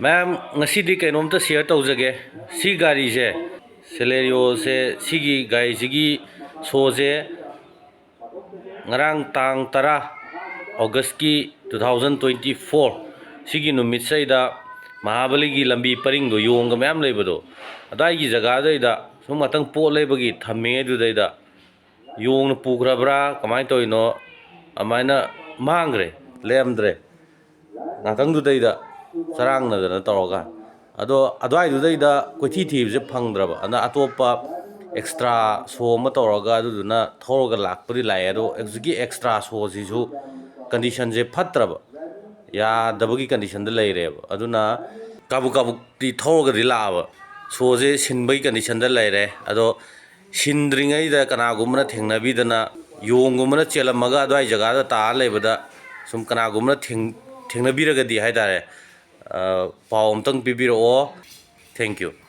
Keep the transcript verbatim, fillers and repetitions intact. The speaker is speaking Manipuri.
ꯃꯌꯥꯝ, ꯉꯁꯤꯗꯤ ꯀꯩꯅꯣꯝꯇ ꯁꯤꯌꯔ ꯇꯧꯖꯒꯦ꯫ ꯁꯤ ꯒꯥꯔꯤꯁꯦ, ꯁꯦꯂꯦꯔꯤꯑꯣꯁꯦ, ꯁꯤꯒꯤ ꯒꯥꯔꯤꯁꯤꯒꯤ ꯁꯣꯁꯦ ꯉꯔꯥꯡ ꯇꯥꯡ ꯇꯔꯥ ꯑꯣꯒꯁꯀꯤ two thousand twenty four, ꯁꯤꯒꯤ ꯅꯨꯃꯤꯠꯁꯤꯗ ꯃꯍꯥꯕꯂꯤꯒꯤ ꯂꯝꯕꯤ ꯄꯔꯤꯡꯗꯣ, ꯌꯣꯡꯒ ꯃꯌꯥꯝ ꯂꯩꯕꯗꯣ, ꯑꯗꯥꯏꯒꯤ ꯖꯒꯥꯗꯩꯗ ꯁꯨꯝ ꯉꯥꯛꯇꯪ ꯄꯣꯠ ꯂꯩꯕꯒꯤ ꯊꯝꯃꯤꯉꯩꯗꯨꯗꯩꯗ ꯌꯣꯡꯅ ꯄꯨꯈ꯭ꯔꯕ꯭ꯔꯥ, ꯀꯃꯥꯏꯅ ꯇꯧꯔꯤꯅꯣ, ꯑꯗꯨꯃꯥꯏꯅ ꯃꯥꯡꯈ꯭ꯔꯦ, ꯂꯩꯔꯝꯗ꯭ꯔꯦ꯫ ꯉꯥꯛꯇꯪꯗꯨꯗꯩꯗ ꯆꯔꯥꯡꯅꯗꯅ ꯇꯧꯔꯒ, ꯑꯗꯣ ꯑꯗꯨꯋꯥꯏꯗꯨꯗꯩꯗ ꯀꯣꯏꯊꯤ ꯊꯤꯕꯁꯦ ꯐꯪꯗ꯭ꯔꯕ꯫ ꯑꯗ ꯑꯇꯣꯞꯄ ꯑꯦꯛꯁꯇ꯭ꯔꯥ ꯁꯣ ꯑꯃ ꯇꯧꯔꯒ ꯑꯗꯨꯗꯨꯅ ꯊꯧꯔꯒ ꯂꯥꯛꯄꯗꯤ ꯂꯥꯛꯑꯦ, ꯑꯗꯣ ꯍꯧꯖꯤꯛꯀꯤ ꯑꯦꯛꯁꯇ꯭ꯔꯥ ꯁꯣꯁꯤꯁꯨ ꯀꯟꯗꯤꯁꯟꯁꯦ ꯐꯠꯇ꯭ꯔꯕ, ꯌꯥꯗꯕꯒꯤ ꯀꯟꯗꯤꯁꯟꯗ ꯂꯩꯔꯦꯕ꯫ ꯑꯗꯨꯅ ꯀꯥꯕꯨꯛ ꯀꯥꯕꯨꯛꯇꯤ ꯊꯧꯔꯒꯗꯤ ꯂꯥꯛꯑꯕ, ꯁꯣꯁꯦ ꯁꯤꯟꯕꯒꯤ ꯀꯟꯗꯤꯁꯟꯗ ꯂꯩꯔꯦ꯫ ꯑꯗꯣ ꯁꯤꯟꯗ꯭ꯔꯤꯉꯩꯗ ꯀꯅꯥꯒꯨꯝꯕꯅ ꯊꯦꯡꯅꯕꯤꯗꯅ, ꯌꯣꯡꯒꯨꯝꯕꯅ ꯆꯦꯜꯂꯝꯃꯒ ꯑꯗꯨꯋꯥꯏ ꯖꯒꯥꯗ ꯇꯥꯔ ꯂꯩꯕꯗ ꯁꯨꯝ ꯀꯅꯥꯒꯨꯝꯕꯅ ꯊꯦꯡ-, ꯊꯦꯡꯅꯕꯤꯔꯒꯗꯤ ꯍꯥꯏ ꯇꯥꯔꯦ, ꯑ, ꯄꯥꯎ ꯑꯝꯇꯪ ꯄꯤꯕꯤꯔꯛꯑꯣ꯫ Thank you꯫